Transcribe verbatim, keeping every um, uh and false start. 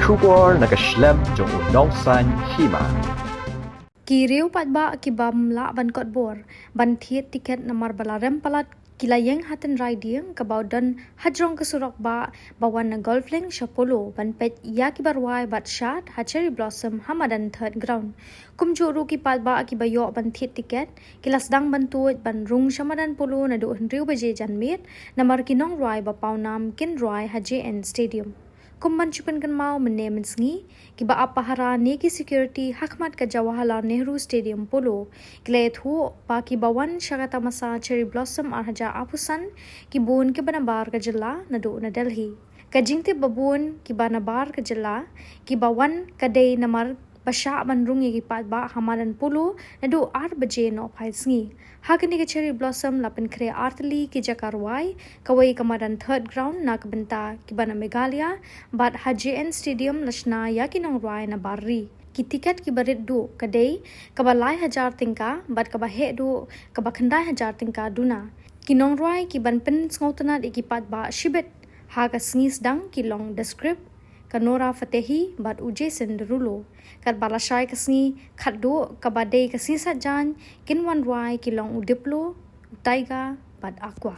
Khubor na ka shlem jong u nongsan hima. Ki riew paidbah ki bym lah ban kot bor ban thied tiket namar ba la rem palat ki la ïeng ha tynrai dieng kaba don hajrong ka surok bah ba wan na Golf Link sha Polo ban peit ïa kiba rwai bad shad ha Cherry Blossom ha madan Third Ground. Kumjuh ruh ki paidbah kiba ïoh ban thied tiket ki la sdang ban tuid ban rung sha madan Polo naduh hynriew baje janmiet namar ki nongrwai ba pawnam kin rwai ha J N Stadium. Kum ban shu pynkynmaw, mynne mynsngi kiba ap pahara ne ki security ha khmat ka Jawaharlal Nehru Stadium Polo ki la ïathuh ba kiba wan sha ka tamasa Cherry Blossom ar hajar arphew san ki bun kiba nabar ka jylla naduh na Delhi. Ka jingtip ba bun kiba nabar ka jylla kiba wan ka dei namar ba shah ban rung ïa ki paidbah ha madan Polo naduh ar baje nohphai sngi. Ha kane ka Cherry Blossom la pynkhreh ar tylli ki jaka rwai, kawei ka madan Third Ground na ka bynta kiba na Meghalaya bad ha J N Stadium la shna ïa ki nongrwai nabar ri. Ki tiket kiba rit duh ka dei kaba lai hajar tyngka bad kaba heh duh kaba khyndai hajar tyngka duna. Ki nongrwai ki ban pynsngewtynnad ïa ki paidbah shibit ha ka sngi sdang ki long The Script, ka Nora Fatehi bad u Jason Derulo. Katba lashai ka sngi khatduh kaba dei ka sngi Saitjaiñ kin wan rwai ki long u Diplo, u Tiger bad Aqua.